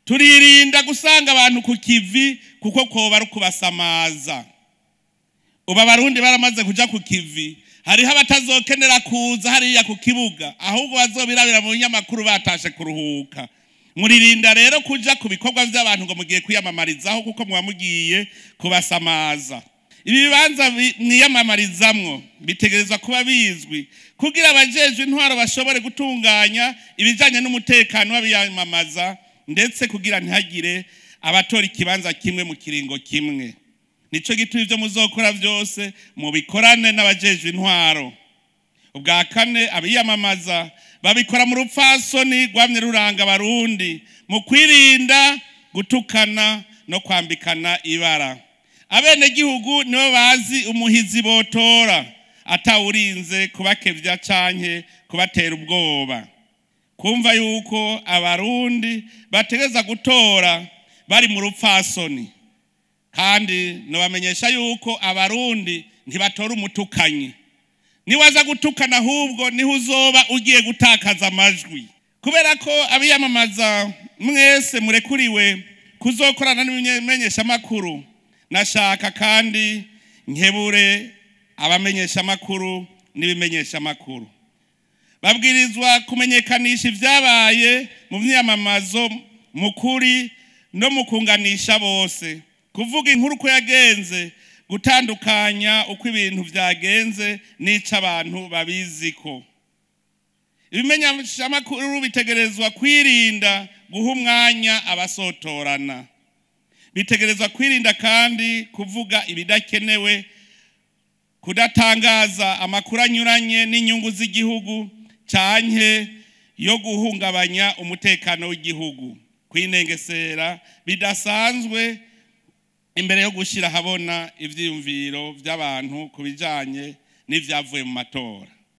Turirinda gusanga abantu ku kivi kuko koba ari ukubasamaza. Ubu Abarundi baramaze kuja ku kivi, hariho abatazokenera kuza hariya ku kibuga, ahubwo bazobirabira mu binyamakuru batashe kuruhuka. Muririnda rero kuja ku bikorwa vy'abantu ngo mugiye kwiyamamarizaho, kuko muba mugiye kubasamaza. Ibi bibanza mwiyamamarizamwo bitegerezwa kuba bizwi kugira abajejwe intwaro bashobore gutunganya ibijanye n'umutekano w'abiyamamaza, ndetse kugira ntihagire abatora ikibanza kimwe mu kiringo kimwe. Nico gituma ivyo muzokora vyose mubikorane n'abajejwe intwaro. Ubwa kane, abiyamamaza babikora mu rupfasoni rwamye ruranga Abarundi mu kwirinda gutukana no kwambikana ibara. Abenegihugu nibo bazi umuhizi botora, atawurinze kubakevya canke kubatera ubwoba. Kumva yuko Abarundi bategeza gutora bari mu rupfasoni, kandi nobamenyesha yuko Abarundi ntibatora umutukanyi. Niwaza gutukana ahubwo niho uzoba ugiye gutakaza amajwi. Kubera ko abiyamamaza mwese murekuriwe kuzokorana n'ibimenyeshamakuru, nashaka kandi nkebure abamenyeshamakuru n'ibimenyeshamakuru. Babwirizwa kumenyekanisha ivyabaye mu myamamazo mu kuri no mu kunganisha bose, kuvuga inkuru uko yagenze, gutandukanya uko ibintu vyagenze n'ico abantu babiziko. Ibimenyeshamakuru bitegerezwa kwirinda guha umwanya abasotorana. Bitegerezwa kwirinda kandi kuvuga ibidakenewe, kudatangaza amakuru anyuranye n'inyungu z'igihugu canke yo guhungabanya umutekano w'igihugu, kwinengesera bidasanzwe imbere yo gushira ahabona ivyiyumviro vy'abantu ku bijanye n'ivyavuye mu matora.